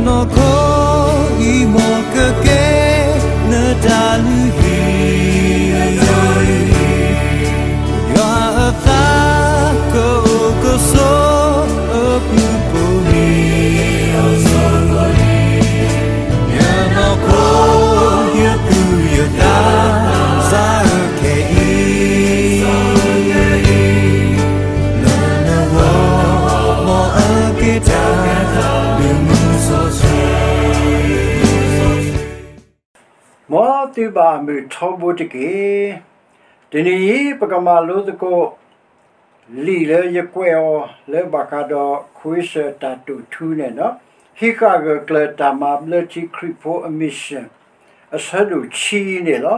နီၢ်ခိအံၤ မ်ကကဲနတၢ်လုၢ်ဟံၣ်, ယွၤအသးကအိၣ်ကဆိးအပူၤပိာ်မံၤ, ယနီၢ်ခိ ယသူၣ်ယသး စးအၢခဲအံၤ လၢနဂီၢ် မ်အက့ၤတၢ်ဒုးမုာ်စီဆှံ. မ်သုဘၣ်မုာ်ထီဘိတက့ၢ်. တနံၤအံၤ ပကမၤလိသကိး လံာ်လၢယကွဲးအီၤလၢဘၣ်ဃးဒီး ခွ့စၢၣ်တၢ်တိာ်ထူန့ၣ်လီၤ. ဟံးဃာ်ဂၢၢ်ကျၢၤတၢ်မၤဘျၢထံခရံာ်ဖိအမံၤစၢၣ် အဆၢဒိၣ်ဆံန့ၣ်လီၤ.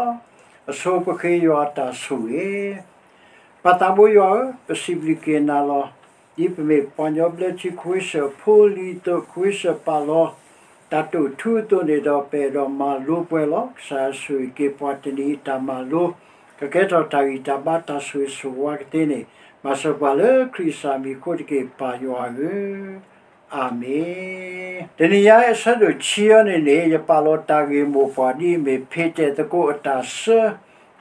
အဆိပဃ့ယွၤတၢ်ဆိၣ်ဂ့ၤ ပၢ်သးဘိယွၤဧၢ, ပစံးဘျုးက့ၤနၤလီၤ. ဒ်ပမ့ၢ်ပှၤကညီဘျၢထံခွ့စၢၣ်ဖိလံၤအသိး ခွ့စၢၣ်ပာ်လီၤ တၢ်တိာ်ထူအသိးန့ၣ်ဒီး ပအဲၣ်ဒိးမၤလိပှဲၤလီၤ. ကစၢ်ဆိၣ်ဂ့ၤက့ၤပှၤတနံၤအံၤတၢ်မၤလိ, ကကဲထီၣ်တၢ်ဂံၢ်တၢ်ဘါတၢ်ဆိၣ်ဂ့ၤဆိၣ်ဝါကသ့န့ၣ်, မၤစၢၤပှၤလၢခရံာ်ကစၢ်မံၤအဃိတက့ၢ် ပၢ်ယွၤဧၢ. အၤမ့ၣ်. တနံၤညါအဆၢဒိၣ်ဆံအံၤန့ၣ်န့ၣ် ယပာ်လီၤတၢ်ဂ့ၢ်မိၢ်ပှၢ်ဒ်အမ့ၢ် ဖ့ၣ်တဲာ်သကိးအတၢ်ဆၢ,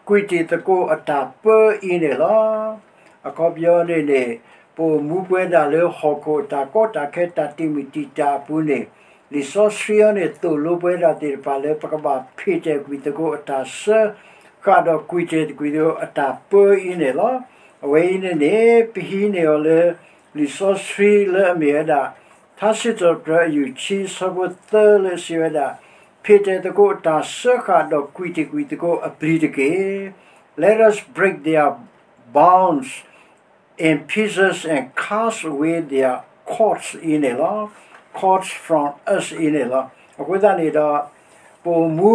ကွံာ်တ့ၢ်သကိးအတၢ်ပၢအံၤန့ၣ်လီၤ. အခီပညီန့ၣ်န့ၣ် ပအိၣ်မူပဝဲဒၣ်လၢဟီၣ်ခိၣ်အတၢ်ကီတၢ်ခဲတၢ်တံာ်မုၢ်တံာ်တာ်အပူၤန့ၣ် လံာ်စီဆှံအံၤန့ၣ် သိၣ်လိပဝဲဒၣ်သ့ၣ်တဖၣ်လၢပကဘၣ်ဖ့ၣ်တဲာ်ကွံာ်သကိးအတၢ်ဆၢ ဃၣ်ဒီးကွံာ်တ့ၢ်ကွံာ်သကိးအတၢ်ပၢအံၤန့ၣ်လီၤ. အဝဲအံၤန့ၣ်န့ၣ် ပဟံးန့ၢ်အီၤလၢ လံာ်စီဆှံလၢအမ့ၢ်ဝဲဒၣ် ထါစံးထီၣ်ပတြၢၤအယူၢ်ဆံဆၢဖိသၢလၢစံးဝဲဒၣ်, ဖ့ၣ်တဲာ်သကိးအတၢ်ဆၢဃၣ်ဒီးကွံာ်တ့ၢ်ကွံာ်သကိးအပျံၤတက့ၢ်. Let us break their bonds in pieces and cast away their cords အံၤန့ၣ်လီၤ. Cords from us အံၤန့ၣ်လီၤ. အဃိသတးန့ၣ်ဒီး ပအိၣ်မူ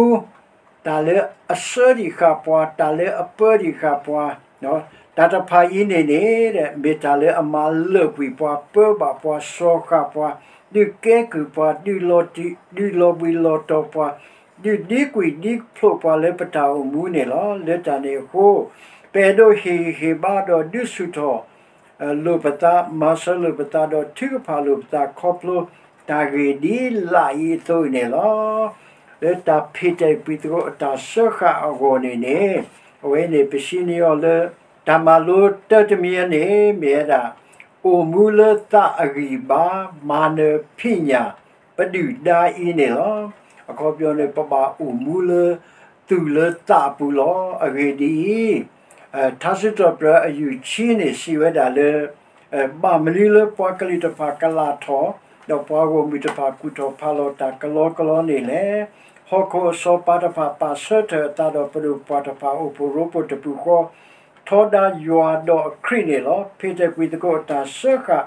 တၢ်လၢအဆၢဒံးဃာ်ပှၤ, တၢ်လၢအပၢဒံးဃာ်ပှၤ, တၢ်တဖၣ်အံၤန့ၣ်န့ၣ် မ့ၢ်တၢ်လၢအမၤလၢာ်ကွံာ်ပှၤ, ပၢဘၣ်ပှၤ, စီၤဃာ်ပှၤ, ဒုးကဲကုၢ်ပှၤ, ဒုးလီၤတံၢ်, ဒုးလီၤဘှံးလီၤတီၤပှၤ, ဒုးဒ့ကွံာ်ဒ့ဖျိးပှၤလၢပတၢ်အိၣ်မူန့ၣ်လီၤ. လၢတၢ်န့ၣ်အဃိ ပအဲၣ်ဒိးဟ့ၣ်ဂံၢ်ဟ့ၣ်ဘါဒီးဒုးဆူၣ်ထီၣ် လိာ်ပသး, မၤစၢၤလိာ်ပသးဒီးထုကဖၣ်လိာ်ပသး ခီဖျိတၢ်ဂ့ၢ်ဒ်လာ်အံၤအသိးအံၤန့ၣ်လီၤ. လၢတၢ်ဖ့ၣ်တဲာ်ကွံာ်သကိးအတၢ်စၢဃာ်အဂီၢ်န့ၣ်န့ၣ် အဝဲန့ၣ် ပစံးန့ၢ်အီၤလၢ တၢ်မၤလိတၢတမံၤန့ၣ် မ့ၢ်ဝဲဒၣ် အိၣ်မူလၢသးအဂံၢ်ဘါ, မၤနၢၤဖံးညၣ်, ပဒုၣ်ဒါအံၤန့ၣ်လီၤ. အခီပညီန့ၣ် ပဘၣ်အိၣ်မူလၢသူၣ်လၢသးအပူၤလီၤ. အဂ့ၢ်ဒ်အံၤ, ထါစံးထီၣ်ပတြၢၤအယူၢ်ဆံန့ၣ် စံးဝဲဒၣ်လၢ ဘၣ်မနုၤလၢပှၤကလုာ်တဖၣ်ကလၢ်ထီၣ်, ဒီးပှၤဂီၢ်မုၢ်တဖၣ်ကူၣ်ထီၣ်ဖးလီၤတၢ်ကလီကလီန့ၣ်လဲၣ်. ဟီၣ်ခိၣ်အစီၤပၤတဖၣ်ပာ်ဆၢထၢၣ်အသးဒီးပဒိၣ်ပှၢ်တဖၣ်အိၣ်ဖှိၣ်ရိဖှိၣ်တပူၤဃီ ထီဒါယွၤဒီးအခရံာ်န့ၣ်လီၤ. ဖ့ၣ်တဲာ်ကွံာ်သကိးအတၢ်စၢဃာ်,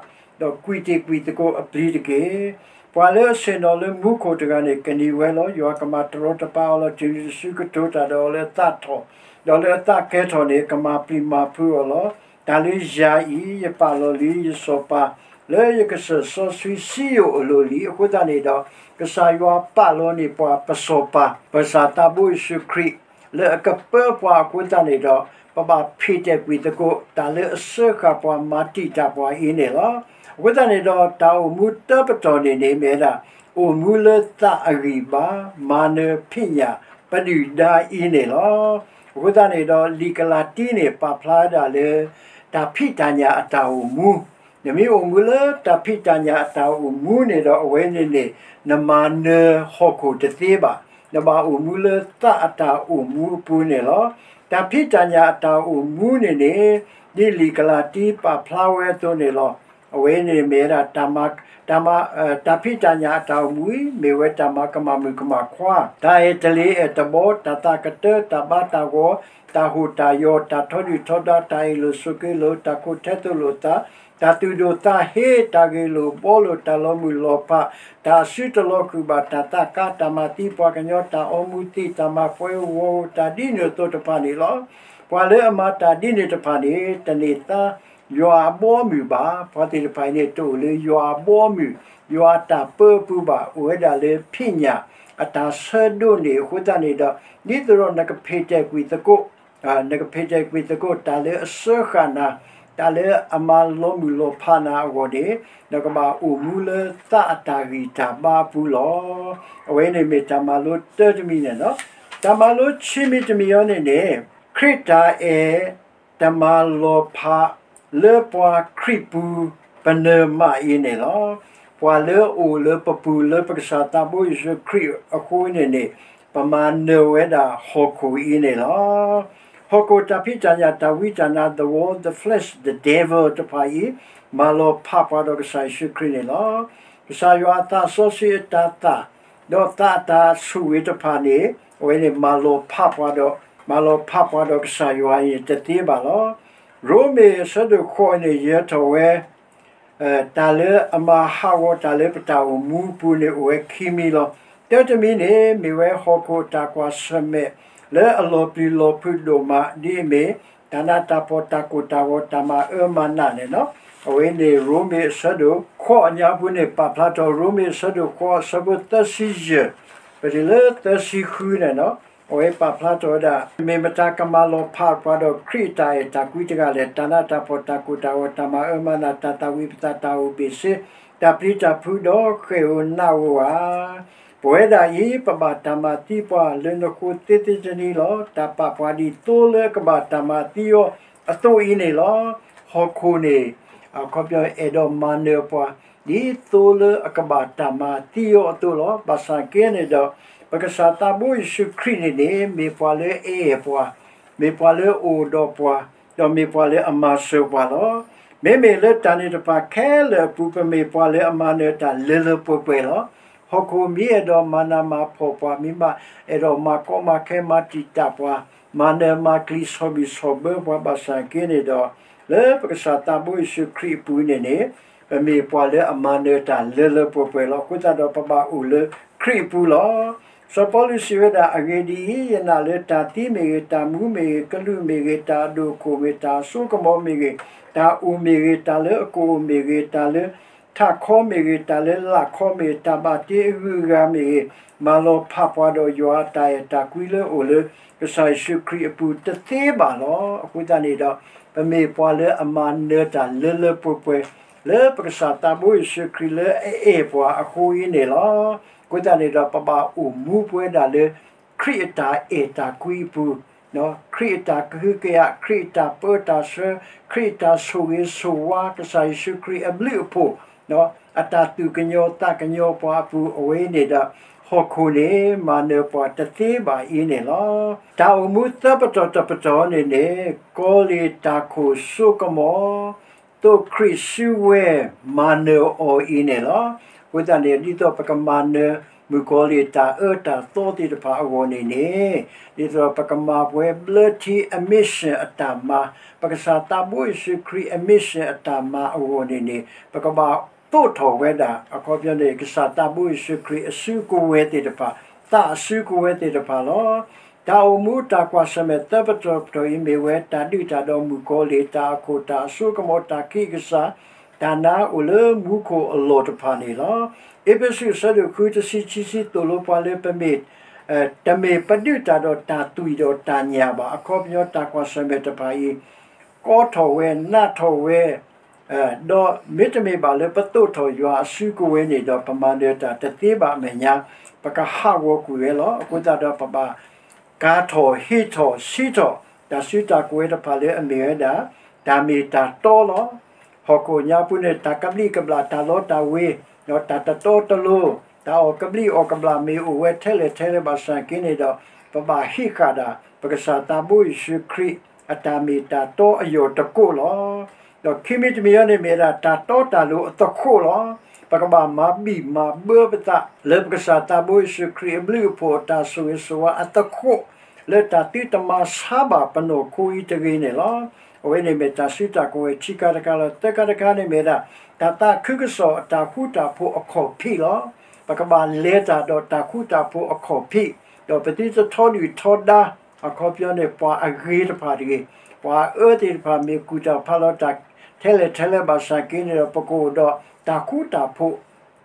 ဒီးကွံာ်တ့ၢ်ကွံာ်သကိးအပျံၤတက့ၢ်. ပှၤလၢအဆ့ၣ်နီၤလၢမူခိၣ်တဂၤန့ၣ် ကနံၤဝဲလီၤ. ယွၤကမၤတရီတပါအီၤလီၤ. တုၤနုၤတစုကတိၤတၢ်ဒီးအီၤလၢအသးထီၣ်, ဒီးလၢအသးကဲထီၣ်န့ၣ် ကမၤပျံၤမၤဖုးအီၤလီၤ. တၢ်လၢယၤအံၤ ယပာ်လီၤလံယစီၤပၤ လၢယကစၢၢ်စီဆှံစံယိၣ်အလိၤလံ. အဃိသတးန့ၣ်ဒီး ကစၢ်ယွၤပာ်လီၤန့ၢ်ပှၤပစီၤပၤ ပကစၢ်သးဘိယ့ၣ်ၡူးခရံာ် လၢအကပၢပှၤအဃိသတးန့ၣ်ဒီး ပဘၣ်ဖ့ၣ်တဲာ်ကွံာ်သကိး တၢ်လၢအစၢဃာ်ပှၤ မၤတံာ်တာ်ပှၤအံၤန့ၣ်လီၤ. အဃိသတးန့ၣ်ဒီး တၢ်အိၣ်မူတၢပတီၢ်န့ၣ်န့ၣ် မ့ၢ်ဝဲဒၣ် အိၣ်မူလၢသးအဂံၢ်ဘါ, မၤနၢၤဖံးညၣ်, ပဒုၣ်ဒါအံၤန့ၣ်လီၤ. အဃိသတးန့ၣ်ဒီး လံာ်ကလၤတံန့ၣ် ပာ်ဖျါဝဲဒၣ်လၢ တၢ်ဖံးတၢ်ညၣ်အတၢ်အိၣ်မူ နမ့ၢ်အိၣ်မူလၢတၢ်ဖံးတၢ်ညၣ်အတၢ်အိၣ်မူန့ၣ်ဒီး အဝဲန့ၣ်န့ၣ် နမၤနၢၤဟီၣ်ခိၣ်တသ့ဘၣ်. နဘၣ်အိၣ်မူလၢသးအတၢ်အိၣ်မူအပူၤန့ၣ်လီၤ. တၢ်ဖံးတၢ်ညၣ်အတၢ်အိၣ်မူန့ၣ်န့ၣ် ဒ်လံာ်ကလၤတံပာ်ဖျါဝဲအသိးန့ၣ်လီၤ. အဝဲန့ၣ်မ့ၢ်ဝဲဒၣ် တၢ်မၤ တၢ်မၤ တၢ်ဖံးတၢ်ညၣ်အတၢ်အိၣ်မူအံၤ မ့ၢ်ဝဲတၢ်မၤကမၣ်မုၣ်ကမၣ်ခွါ, တၢ်အဲၣ်တလ့ၤအဲၣ်တဘီ, တၢ်သးကတၢၢ်, တၢ်ဘါတၢ်ဂီၤ, တၢ်ဟိၣ်တၢ်ယီၤ, တၢ်ထီဒုၣ်ထီဒါ, တၢ်အ့ၣ်လိာ်ဆိးက့လိာ်, တၢ်ခိးထဲသိးလိာ်သး, တၢ်သူၣ်ဒိၣ်သးဟ့, တၢ်ဂ့ၢ်လိာ်ဘှီလိာ်, တၢ်လီၤမုၢ်လီၤဖး, တၢ်အစုတလီၤဃုာ်ဘၣ်, တၢ်သးကါ, တၢ်မၤသံပှၤကညီ, တၢ်အီမူၤသံး, တၢ်မၤပှဲၤဂီၤ, တၢ်ဒ်န့ၣ်အသိးတဖၣ်န့ၣ်လီၤ. ပှၤလၢအမၤတၢ်ဒ်န့ၣ်တဖၣ်န့ၣ် တန့ၢ်သါ ယွၤအဘီအမုၢ်ဘၣ်. ပှၤသ့ၣ်တဖၣ်အံၤန့ၣ် တအိၣ်လၢယွၤအဘီအမုၢ်, ယွၤအတၢ်ပၢအပူၤဘၣ်. အိၣ်ဝဲဒၣ်လၢဖံးညၣ်အတၢ်ဆၢဒိးန့ၣ်အဃိသတးန့ၣ်ဒီး ဒ်သိးဒီးနကဖ့ၣ်တဲာ်ကွံာ်သကိး, နကဖ့ၣ်တဲာ်ကွံာ်သကိး တၢ်လၢအစၢဃာ်နၤ, တၢ်လၢအမၤလီၤမုၢ်လီၤဖးနၤအဂီၢ်န့ၣ်, နကဘၣ်အိၣ်မူလၢသးအတၢ်ဂံၢ်တၢ်ဘါအပူၤလီၤ. အဝဲန့ၣ်မ့ၢ်တၢ်မၤလိတၢ်တမံၤန့ၣ်လီၤ. တၢ်မၤလိဆံးမံၤတမံၤအံၤန့ၣ်န့ၣ်, ခရံာ်တၢ်အဲၣ် တမၤလီၤဖးလၢပှၤခရံာ်ပူၤ ပနၢၤမးအံၤန့ၣ်လီၤ. ပှၤလၢအအိၣ်လၢပပူၤလၢပကစၢ်သးဘိယ့ၣ်ၡူးခရံာ်အဃိန့ၣ်န့ၣ်, ပမၤနၢၤဝဲဒၣ်ဟီၣ်ခိၣ်အံၤန့ၣ်လီၤ. ဟီၣ်ခိၣ်တၢ်ဖံးတၢ်ညၣ်တၢ်ဝံတၢ်နါ the world, the flesh, the devil တဖၣ်အံၤ, မၤလီၤဖးပှၤဒီးကစၢ်ယ့ၣ်ၡူးခရံာ်န့ၣ်လီၤ. ကစၢ်ယွၤအသးစီဆှံအတၤသၣ်, ဒီးသးအတၢ်ဆိၣ်ဂ့ၤတဖၣ်န့ၣ်, အဝဲန့ၣ်မၤလီၤဖးပှၤဒီး, မၤလီၤဖးပှၤဒီးကစၢ်ယွၤအံၤန့ၣ်တသ့ဘၣ်လီၤ. ရိမ့ၤအဆၢဒိၣ်ဃိးန့ၣ် ယဲထီၣ်ဝဲ တၢ်လၢအမၤဟးဂီၤတၢ်လၢပတၢ်အိၣ်မူပူၤန့ၣ်အိၣ်ဝဲခံမံၤလီၤ. တၢ်တမံၤန့ၣ် မ့ၢ်ဝဲဟီၣ်ခိၣ်တၢ်ကွၢ်ဆၢၣ်မဲာ်လၢအလီၤပျံၤလီၤဖုးဒိၣ်မး ဒ်အမ့ၢ် တၢ်နးတၢ်ဖှီၣ်တၢ်ကိၢ်တၢ်ဂီၤတၢ်မၤအၢမၤနးန့ၣ်လီၤ. အဝဲန့ၣ်ရိမ့ၤအဆၢဒိၣ်ဃိးအညါပူၤန့ၣ် ပာ်ဖျါထီၣ် ရိမ့ၤအဆၢဒိၣ်ဃိးအဆၢဖိသၢဆံယဲၢ် ပတုၤလၢသၢဆံဃုန့ၣ်လီၤ. အဝဲပာ်ဖျါထီၣ်ဝဲဒၣ် မ့ၢ်မတၤကမၤလီၤဖးပှၤဒီးခရံာ်အတၢ်အဲၣ်တၢ်ကွံတဂၤလဲၣ်. တၢ်နးတၢ်ဖှီၣ်တၢ်ကိၢ်တၢ်ဂီၤတၢ်မၤအၢမၤနး တၢ်သၣ်ဝံၤပသးတၢ်အိၣ်ဘ့ၣ်ဆ့ တၢ်ပျံၤတၢ်ဖုးဒီးဃဲၣ်ဧိၤနးဧိၤဧါ. ပဝဲဒၣ်အံၤ ပဘၣ်တၢ်မၤသံပှၤလၢနဃိသ့သ့တနံၤလီၤ. တၢ်ပာ်ပှၤဒ်သိလၢအကဘၣ်တၢ်မၤသံအီၤအသိးအံၤန့ၣ်လီၤ. ဟီၣ်ခိၣ်န့ၣ် အခီပညီအဲၣ်ဒိးမၤနၢၤပှၤ ဒ်သိလၢအကဘၣ်တၢ်မၤသံအီၤအသိးလီၤ. ဘၣ်ဆၣ်က့န့ၣ်ဒီး ပကစၢ်သးဘိယ့ၣ်ၡူးခရံာ်န့ၣ်န့ၣ် မ့ၢ်ပှၤလၢအအဲၣ်ပှၤ, မ့ၢ်ပှၤလၢအအိၣ်ဒီးပှၤ, ဒီးမ့ၢ်ပှၤလၢအမၤစၢၤပှၤလီၤ. မ့မ့ၢ်လၢတၢ်န့ၣ်တဖၣ်ခဲလၢာ်အပူၤ ပမ့ၢ်ပှၤလၢအမၤနၢၤတၢ်လၢလၢပှဲၤပှဲၤလီၤ. ဟီၣ်ခိၣ်မ့ၢ်အဲၣ်ဒိးမၤနးမၤဖှီၣ်ပှၤ, မ့ၢ်ဘၣ်အဲၣ်ဒိးမၤကီမၤခဲမၤတံာ်တာ်ပှၤ, မၤနၢၤမၤကျံၤဆီၣ်ဘံၣ်ဆီၣ်ဘၢပှၤဘၣ်ဆၣ်က့န့ၣ်ဒီး လၢပကစၢ်သးဘိယ့ၣ်ၡူးခရံာ်အပူၤန့ၣ်န့ၣ် ပမ့ၢ်ပှၤလၢအမၤနၢၤတၢ်လၢလၢပှဲၤပှဲၤလီၤ. အဃိသတးဒီးပဘၣ်အိၣ်လၢခရံာ်အပူၤလီၤ. စီၤပီလူးစံးဝဲဒၣ် အဂ့ၢ်ဒ်အံၤ, ယနာ်လၢတၢ်သံမ့ၢ်ဂ့ၤ, တၢ်မူမ့ၢ်ဂ့ၤ, ကလူးမ့ၢ်ဂ့ၤ, တၢ်အဒိၣ်အခိၣ်မ့ၢ်, တၢ်အစိကမီၤမ့ၢ်ဂ့ၤ, တၢ်အိၣ်မ့ၢ်ဂ့ၤ, တၢ်လၢအကအိၣ်မ့ၢ်ဂ့ၤ, တၢ်လၢထးခီမ့ၢ်ဂ့ၤ, တၢ်လၢလာ်ခီမ့ၢ်ဂ့ၤ, တၢ်ဘၣ်တ့အဂုၤအဂၤမ့ၢ်ဂ့ၤ, မၤလီၤဖးပှၤဒီးယွၤအတၢ်အဲၣ်တၢ်ကွံလၢအအိၣ်လၢကစၢ်ယ့ၣ်ၡူးခရံာ်အပူၤတသ့ဘၣ်လီၤ. အဃိသတးန့ၣ်ဒီး ပမ့ၢ်ပှၤလၢအမၤနၢၤတၢ်လၢလၢပှဲၤပှဲၤ လၢပကစၢ်သးဘိယ့ၣ်ၡူးခရံာ်လၢအအဲၣ်ပှၤအဃိအံၤန့ၣ်လီၤ. အဃိသတးန့ၣ်ဒီး ပဘၣ်အိၣ်မူပဝဲဒၣ်လၢ ခရံာ်အတၢ်အဲၣ်တၢ်ကွံအပူၤ, ခရံာ်အတၢ်ကဟုကယာ်, ခရံာ်အတၢ်ပၢတၢ်ဆှၢ, ခရံာ်အတၢ်ဆိၣ်ဂ့ၤဆိၣ်ဝါ, ကစၢ်ယ့ၣ်ၡူးခရံာ်အဘျုးအဖှိၣ်, အတၢ်သူၣ်ကညီၤသးကညီၤပှၤအပူၤ အဝဲအံၤန့ၣ်ဒီး ဟီၣ်ခိၣ်န့ၣ် မၤနၢၤပှၤတသ့ဘၣ်အံၤန့ၣ်လီၤ. တၢ်အိၣ်မူသၢပတီၢ်တပတီၢ်န့ၣ်န့ၣ် ကီလ့ၣ်တၢ်ခိၣ်စိကမီၤ သိးခရံာ်စုဝဲ မၤနၢၤအီၤအံၤန့ၣ်လီၤ. အဃိသတးန့ၣ် ဒ်သိးပကမၤနၢၤ မုၣ်ကီၤလံၢ်တၢ်အၢတၢ်သီသ့ၣ်တဖၣ်အဂီၢ်န့ၣ်န့ၣ်, ဒ်သိးပကမၤပဝဲဘျၢထံအ mission အတၢ်မၤ, ပကစၢ်သးဘိယ့ၣ်ၡူးခရံာ်အ mission အတၢ်မၤအဂီၢ်န့ၣ်န့ၣ် ပကဘၣ်သိးထီၣ်ဝဲဒၣ် အခီပညီန့ၣ် ကစၢ်သးဘိယ့ၣ်ၡူးခရံာ်အစုကဝဲၤသ့ၣ်တဖၣ်, သးအစုကဝဲၤသ့ၣ်တဖၣ်လီၤ. တၢ်အိၣ်မူတၢ်ကွၢ်ဆၢၣ်မဲာ်သၢပတီၢ်တပတီၢ်အံၤ မ့ၢ်ဝဲတၢ်ဒုးတၢ်ဒီးမုၣ်ကီၤလံၢ်, တၢ်အခိၣ်, တၢ်အစိကမီၤ, တၢ်ခံးအကစၢ်, တၢ်နါအိၣ်လၢမူခိၣ်အလီၢ်တဖၣ်န့ၣ်လီၤ. အ့းဖ့းစူးအဆၢဒိၣ်ဃု တဆံခံဆံ သိၣ်လိပှၤလၢပမ့ၢ် တမ့ၢ်ပဒုးတၢ်ဒီးတၢ်သွံၣ်ဒီးတၢ်ညၣ်ဘၣ်. အခီပညီတၢ်ကွၢ်ဆၢၣ်မဲာ်တဖၣ်အံၤ ကီထီၣ်ဝဲ, နးထီၣ်ဝဲ, ဒီးမ့တမ့ၢ်ဘၣ်လၢပသိးထီၣ်ယွၤအစုကဝဲၤန့ၣ်ဒီး ပမၤနၢၤတၢ်တသ့ဘၣ်အမဲာ်ညါ, ပကဟးဂီၤကွံာ်ဝဲလီၤ. အဃိသတးဒီးပဘၣ် ကၤထီၣ်ဟ့ၣ်ထီၣ်ဆှံထီၣ် တၢ်စုတၢ်ကဝဲၤတဖၣ်လၢအမ့ၢ်ဝဲဒၣ် တၢ်မ့ၢ်တၢ်တီလီၤ. ဟီၣ်ခိၣ်ညါပူၤန့ၣ် တၢ်ကဘျံးကဘျၣ် တၢ်လီတၢ်ဝ့ၤ, ဒီးတၢ်တတီတလိၤ, တၢ်အီၣ်ကဘျံးအီၣ်ကဘျၣ်မ့ၢ်အိၣ်ဝဲထဲလဲၣ်ထဲလဲၣ်ဘၣ်ဆၣ်က့န့ၣ်ဒီး ပဘၣ်ဟံးဃာ်ဒၣ် ပကစၢ်သးဘိယ့ၣ်ၡူးခရံာ် အတၢ်မ့ၢ်တၢ်တီအယိာ်တကိးလီၤ. ဒီးခံမံၤတမံၤအံၤန့ၣ်မ့ၢ်ဝဲဒၣ် တၢ်တီတၢ်လိၤအသဃိးလီၤ. ပကဘၣ်မၤဘံၣ်မၤဘၢပသး လၢပကစၢ်သးဘိယ့ၣ်ၡူးခရံာ်အဘျုးအဖှိၣ်အတၢ်ဆိၣ်ဂ့ၤဆိၣ်ဝါအသဃိး လၢတၢ်သုတမၤဆါဘၣ်ပနီၢ်ခိအံၤတဂ့ၤန့ၣ်လီၤ. အဝဲန့ၣ်မ့ၢ်တၢ်စုတၢ်ကဝဲၤခံခါတခါလီၤ. သၢခါတခါန့ၣ်မ့ၢ်ဝဲဒၣ် တၢ်သးခုကစီၣ်အတၢ်ဃူတၢ်ဖိးအခီၣ်ဖံးလီၤ. ပကဘၣ်လဲၤတၢ်ဒီးတၢ်ဃူတၢ်ဖိးအခီၣ်ဖံး, ဒီးပသုတထီဒုၣ်ထီဒါ အခီပညီန့ၣ် ပှၤအဂ့ၤတဖၣ်တဂ့ၤ, ပှၤအအၢသ့ၣ်တဖၣ်မ့ၢ်ကူၣ်တၢ်ဖးလီၤတၢ်ထဲလဲၣ်ထဲလဲၣ်ဘၣ်ဆၣ်က့န့ၣ်ဒီး ပကအိၣ်ဒီးတၢ်ဃူတၢ်ဖိး,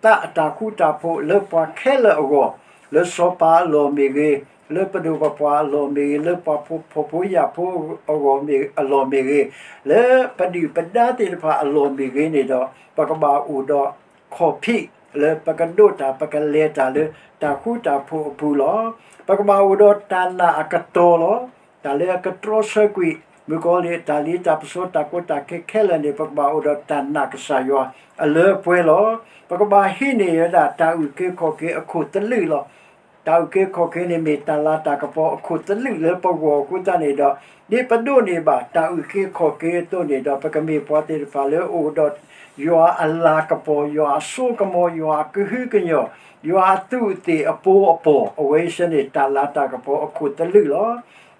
သးအတၢ်ဃူတၢ်ဖိးလၢပှၤခဲလၢာ်အဂီၢ်, လၢစီၤပၤအလီၢ်မ့ၢ်ဂ့ၤ, လၢပဒိၣ်ပပှၢ်အလီၢ်မ့ၢ်ဂ့ၤ, လၢပှၤဖှီၣ်ဖိယာ်ဖိအဂီၢ်မ့ၢ်အလီၢ်မ့ၢ်ဂ့ၤ, လၢပဒုၣ်ပဒါသ့ၣ်တဖၣ်အလီၢ်မ့ၢ်ဂ့ၤန့ၣ်ဒီး ပကဘၣ်အိၣ်ဒီးခီၣ်ဖံး လၢပကဒိးတၢ် ပကလဲၤတၢ်လၢတၢ်ဃူတၢ်ဖိးအပူၤလီၤ. ပကဘၣ်အိၣ်ဒီးတၢ်နာ်အကတီၤလီၤ. တၢ်လၢအကတြီဆၢကွံာ် မုၣ်ကီၤလံၢ်အတၢ်လံတၢ်ပစီတၢ်ကီတၢ်ခဲခဲလၢာ်န့ၣ် ပကဘၣ်အိၣ်ဒီးတၢ်နာ်ကစၢ်ယွၤအလၢအပှဲၤလီၤ. ပကဘၣ်ဟံးန့ၢ်ဝဲဒၣ်တၢ်အုၣ်က့ၤခီၣ်က့ၤအခိၣ်သလုးလီၤ. တၢ်အုၣ်က့ၤခီၣ်က့ၤန့ၣ်မ့ၢ်တၢ်လၤတၢ်ကပီၤအခိၣ်သလုးလၢပဂီၢ်အဃိသတးန့ၣ်ဒီး ဒ်ပဒိးန့ၢ်ဘၣ်တၢ်အုၣ်က့ၤခီၣ်က့ၤအသိးန့ၣ်ဒီး ပကမ့ၢ်ပှၤသ့ၣ်တဖၣ်လၢအအိၣ်ဒီးယွၤအလၤကပီၤ, ယွၤအစိကမီၤ, ယွၤအကဟုကညီၢ်, ယွၤအသူးအသ့ၣ်အပီၤအပီၤ, အဝဲအံၤစ့ၢ်န့ၣ် တၢ်လၤတၢ်ကပီၤအခိၣ်သလုးလီၤ.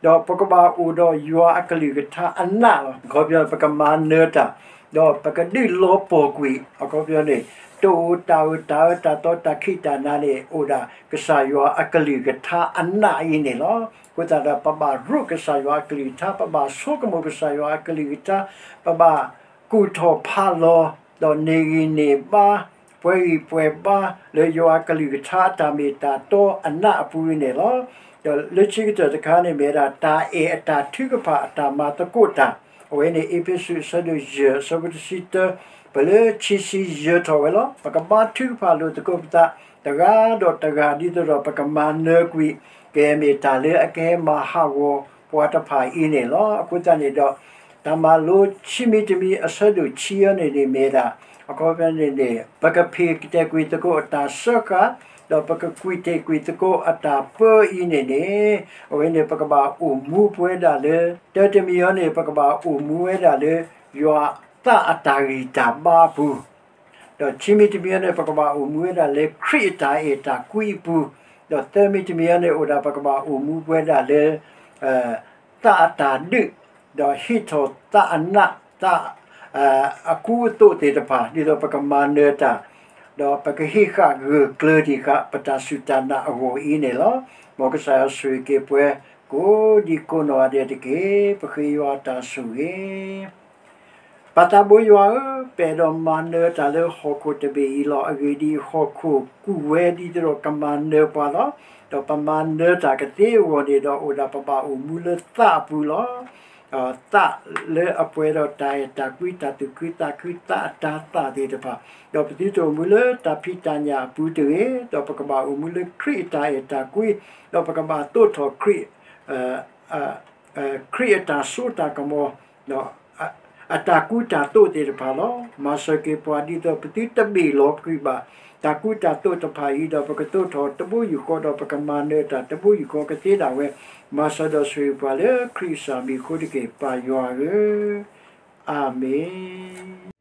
ဒီးပကဘၣ်အိၣ်ဒီးယွၤအကလုၢ်ကထါအနာ်လီၤ. အခီပညီ ပကမၤနၢၤတၢ်, ဒီးပကဒုးလီၤပှီၢ်ကွံာ်, အခီပညီန့ၣ် တအိၣ်တၢ်အၢတၢ်အၢတၢ်သီတၢ်ခံးတၢ်နၤန့ၣ် အိၣ်ဒၣ်ကစၢ်ယွၤအကလုၢ်ကထါအနာ်အံၤန့ၣ်လီၤ. အဃိသတးဒီး ပဘၣ်ရိးကစၢ်ယွၤအကလုၢ်ကထါ, ပဘၣ်ဆိကမိၣ်ကစၢ်ယွၤအကလုၢ်ကထါ, ပဘၣ်ကူၣ်ထီၣ်ဖးလီၤ, ဒီးန့ၢ်ဂံၢ်န့ၢ်ဘါ, ပှဲၤဂံၢ်ပှဲၤဘါ လၢယွၤအကလုၢ်ကထါအတၢ်မ့ၢ်တၢ်တီအနးအပူၤအံၤန့ၣ်လီၤ. ဒီးလၢခံကတၢၢ်တခါန့ၣ်မ့ၢ်ဝဲဒၣ် တၢ်အဲၣ်အတၢ်ထုကဖၣ်အတၢ်မၤသကိးတၢ်, အဝဲန့ၣ် အ့းဖ့းစူး အဆၢဒိၣ်ယဲၢ် အဆၢဖိတဆံတၢ ပလၢခံဆံယဲၢ်ထီၣ်ဝဲလီၤ. ပကဘါထုကဖၣ်လိာ်သကိးပသး တဂၤဒီးတဂၤ ဒ်သိးဒီးပကမၤနၢၤကွံာ် ကမ့ၢ်တၢ်လၢအကဟဲမၤဟးဂီၤပှၤတဖၣ်အံၤန့ၣ်လီၤ. အဃိသတးန့ၣ်ဒီး တၢ်မၤလိခံမံၤတမံၤ အဆၢဒိၣ်ခံအံၤန့ၣ်န့ၣ်မ့ၢ်ဝဲဒၣ် အခီပညီန့ၣ်န့ၣ် ပကဖံးတဲာ်ကွံာ်သကိးအတၢ်စၢဃာ်, ဒီးပကကွံာ်တဲာ်ကွံာ်သကိးအတၢ်ပၢအံၤန့ၣ်န့ၣ် အဝဲန့ၣ် ပကဘၣ်အိၣ်မူပဝဲဒၣ်လၢ တၢ်တမံၤအံၤန့ၣ် ပကဘၣ်အိၣ်မူဝဲဒၣ်လၢ ယွၤသးအတၢ်ဂံၢ်တၢ်ဘါအပူၤ, ဒီးခံမံၤတမံၤအံၤန့ၣ် ပကဘၣ်အိၣ်မူဝဲဒၣ်လၢခရံာ်အတၢ်အဲၣ်တၢ်ကွံအပူၤ, ဒီးသၢမံၤတမံၤအံၤန့ၣ် အိၣ်ဒၣ်ပကဘၣ်အိၣ်မူပဝဲဒၣ်လၢ သးအတၢ်ဒုး, ဒီးဟ့ၣ်ထီၣ်သးအနး, သး အကူအသိးသ့ၣ်တဖၣ် ဒ်သိးပကမၤနၢၤတၢ်, ဒီးပကဟ့ၣ်ဃာ်ဂၢၢ်ကျၢၤဒံးဃာ် ပတၢ်စူၢ်တၢ်နာ်အဂီၢ်အံၤန့ၣ်လီၤ. မ်ကစၢ်ယွၤဆိၣ်ဂ့ၤက့ၤပှၤ ကိးဒံကိးနီၢ်ဂၤဒဲးတက့ၢ်. ပဃ့ယွၤအတၢ်ဆိၣ်ဂ့ၤ ပၢ်သးဘိယွၤဧၢ, ပအဲၣ်ဒိးမၤနၢၤတၢ်လၢဟီၣ်ခိၣ်တဘ့ၣ်အံၤလီၤ. အဂ့ၢ်ဒ်အံၤ, ဟီၣ်ခိၣ်ကူၣ်ဝဲဒ်သိးဒီးကမၤနၢၤပှၤလီၤ. ဒီးပမၤနၢၤတၢ်ကသ့အဂီၢ်န့ၣ်ဒီး အိၣ်ဒၣ်ပဘၣ်အိၣ်မူလၢသးအပူၤလီၤ. သးလၢအပှဲၤဒီးတၢ်အဲၣ်တၢ်ကွံ တၢ်သူၣ်ခုသးခု သးအတၤသၣ်သ့ၣ်တဖၣ်, ဒီးပသုတအိၣ်မူလၢတၢ်ဖံးတၢ်ညၣ်အပူၤတဂ့ၤ, ဒီးပကဘၣ်အိၣ်မူလၢခရံာ်အတၢ်အဲၣ်တၢ်ကွံ, ဒီးပကဘၣ်သိးထီၣ်ခရံာ် ခရံာ်အတၢ်စိတၢ်ကမီၤ, ဒီးအတၢ်ကူတၢ်သိးသ့ၣ်တဖၣ်လီၤ. မၤစၢၤက့ၤပှၤဒ်သိးပသုတဘ့ၣ်လီၤကွံာ်ဘၣ် တၢ်ကူတၢ်သိးတဖၣ်အံၤ, ဒီးပကသိးထီၣ်တဘိယူၢ်ဃီ, ဒီးပကမၤနၢၤတၢ်တဘိယူၢ်ဃီကသ့ဒၣ်ဝဲ, မၤစၢၤဒီးဆိၣ်ဂ့ၤပှၤလၢခရံာ်ကစၢ်မံၤအဃိတက့ၢ်, ပၢ်ယွၤဧၢ, အၤမ့ၣ်.